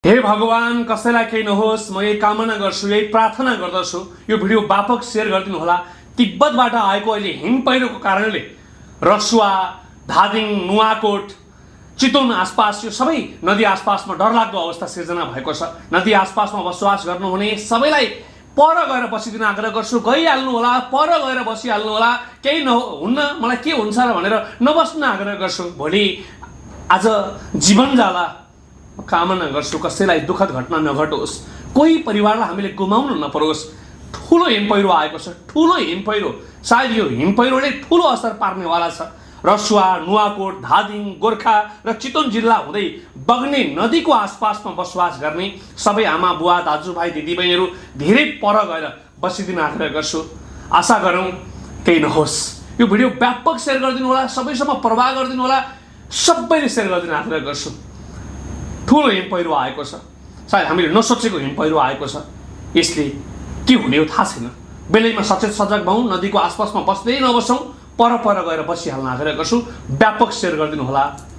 हे भगवान, कसैलाई केही नहोस्, म यही कामना गर्छु, यही प्रार्थना गर्दछु। यो भिडियो व्यापक शेयर गरिदिनु होला। तिब्बतबाट आएको अहिले हिम पहिरोको कारणले रसुवा, धादिङ, नुवाकोट, चितवन आसपास यो सबै नदी आसपासमा डरलाग्दो अवस्था सिर्जना भएको छ। नदी आसपासमा बसोबास गर्नुहुने सबैलाई पर गएर बसिदिन आग्रह गर्छु। गइहाल्नु होला, पर गएर बसिहाल्नु होला। केही हुन्न, मलाई के हुन्छ र भनेर नबस्न आग्रह गर्छु। भोलि आज जीवन जाला, कामना गर्छु कसैलाई दुःखद घटना नघटोस्, कोही परिवारलाई हामीले गुमाउनु नपरोस्। ठुलो हिम पहिरो आएको छ, ठुलो हिम पहिरो। सायद यो हिम पहिरोले ठुलो असर पार्नेवाला छ। रसुवा, नुवाकोट, धादिङ, गोर्खा र चितवन जिल्ला हुँदै बग्ने नदीको आसपासमा बसोबास गर्ने सबै आमा बुवा, दाजुभाइ, दिदीबहिनीहरू धेरै पर गएर बसिदिन आग्रह गर्छु। आशा गरौँ केही नहोस्। यो भिडियो व्यापक सेयर गरिदिनु होला, सबैसम्म प्रभाव गरिदिनु होला। सबैले सेयर गरिदिन आग्रह गर्छु। ठुलो हिम पहिरो आएको छ, सायद हामीले नसोचेको हिम पहिरो आएको छ। यसले के हुने हो थाहा छैन। बेलैमा सचेत सजग भयौँ, नदीको आसपासमा बस्दै नबसौँ, पर गएर बसिहाल्न आग्रह गर्छु। व्यापक सेयर गरिदिनु होला।